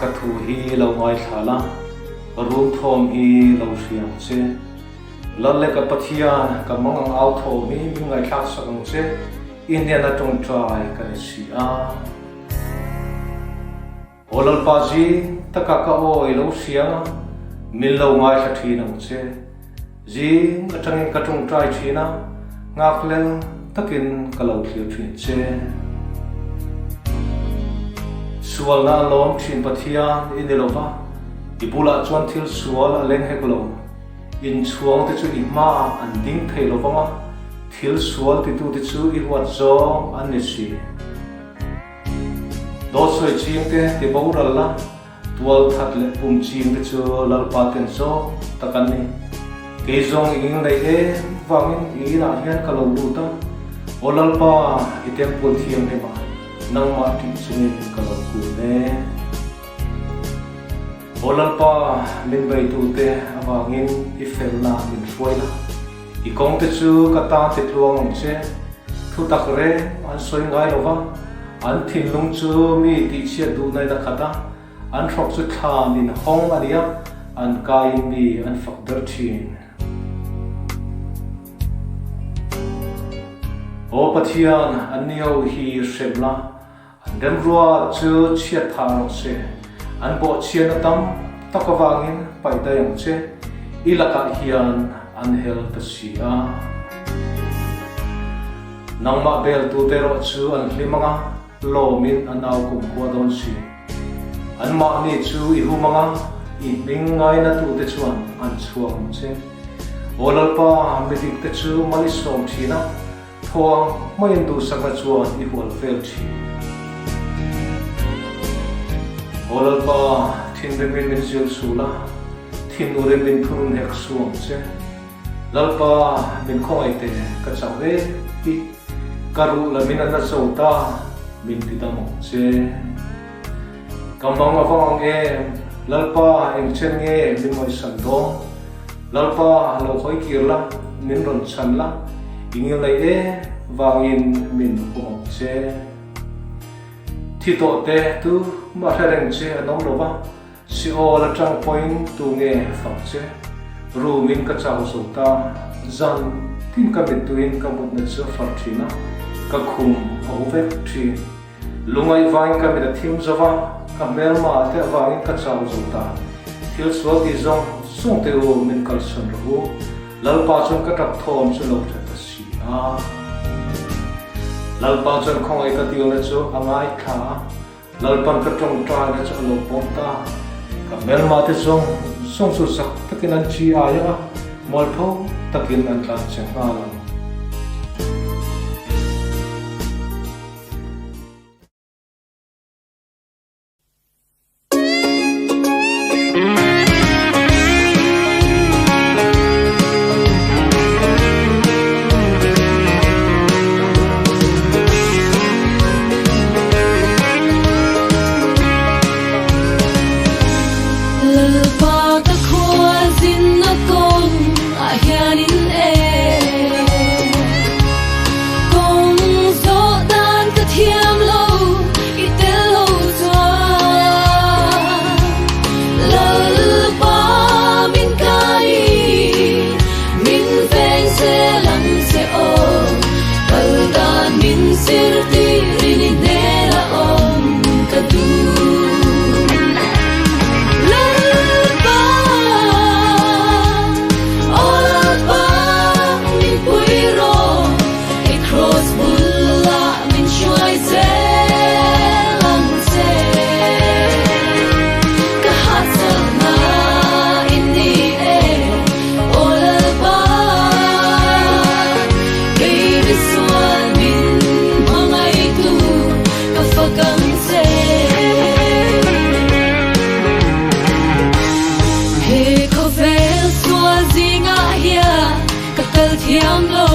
ka thu hi lo ngaithla la, ka rum thawm hi lo hria ang che. Lal leh ka Pathian, ka mang ang au thawm hi min ngaihthlak sak ang che, i hnena tawngtai ka ni si a. Aw Lalpa zing taka ka aw i lo hriang a, min lo ngaithla thin ang che. Zing atangin ka tawngtai thin a, nghakhlel takin ka lo thlir thin che. Sualna a lawm thin Pathian i ni lo va, i bulah chuan thil sual a leng hek lo. Inchhuang te chu i hmaah an ding thei lo vang a, thil sual titute chu i huat zawng an ni si. Dawt sawi ching te ti boral la, tual that leh pum ching te chu Lalpa ten zawk tak an ni. Kei zawng i ing neih em vangin i inah hian ka lo lut a, Aw Lalpa, i temple thianghlimah nangmah tih chungin ka lo kun e. Aw Lalpa, min beitute avangin i felna min hruai la. I kawngte chu ka tan ti tluang ang che. Thu tak reng an sawi ngai lo va, an thinlung chu mi tihchhiat duhnain a khat a, an hrawk chu thlan in hawng a nia, an kaiin mi an fak ber thin. Aw Pathian, anni ho hi hrem la, An remrua chu chhiat phah rawh se, an bawhchhiatna tam tak avangin paih daih ang che, i lakah hian an hel ta si a. Nangmah beltute erawh chu an hlim ang a, lawmin an au kumkhua dawn si. Anmahni chu i hum ang a, i hming ngainatute chuan an chhuak ang che. Aw Lalpa, midikte chu mal i sawm thin a, Thuang hmaiin duhsakna chuan i hual vel thin. Aw Lalpa, thinrimin min zil sul a, thinnurin min thunun hek su ang che. Lalpa, min khawngaih teh, ka chauh em hi, ka ruh lamin a na zo ta, min ti dam ang che. Ka mang a vang ang em? Lalpa, engchen nge min ngawisan dawn? Lalpa, lo hawi kir la, min rawn chhan la, i ngilneih e vangin min hum ang che. Thi tawh te tu mah hre reng che an awm lo va, Seol atang pawhin tu nge fak che? Rumin ka chau zo ta, zan tin ka mittuiin ka mutna chu a far thin a, ka khum a hu vek thin. Lungaih vain ka mit a thim zo va, ka hmelma te avangin ka chau zo ta. Thil sual tih zawng zawng te u min kalsan rawh u. Lalpa chuan ka tap thawm chu lo hre ta si a. Lalpa chuan khawngaih ka tilna chu a ngaithla a, Lalpan ka tawngtaina chu a lo pawm ta. Ka hmelma te zawng zawng chu zak takin an chi ai a, mualpho takin an tlan che nghal ang. Lalpa ka khua zinna kawng ah hianin e. Kawng zawh dan ka thiam lo i tel lo chuan Lalpa min kai min veng zel ang che aw kal dan min zirtir in i hnenah awm ka duh Lalpa Aw Lalpa min pui rawh i cross bulah min hruai zel ang che ka hahchawlhna i ni e Aw Lalpa kei misual min hmangaihtu ka fak ang che. He khawvel sual zingah hian ka kal thiam lo.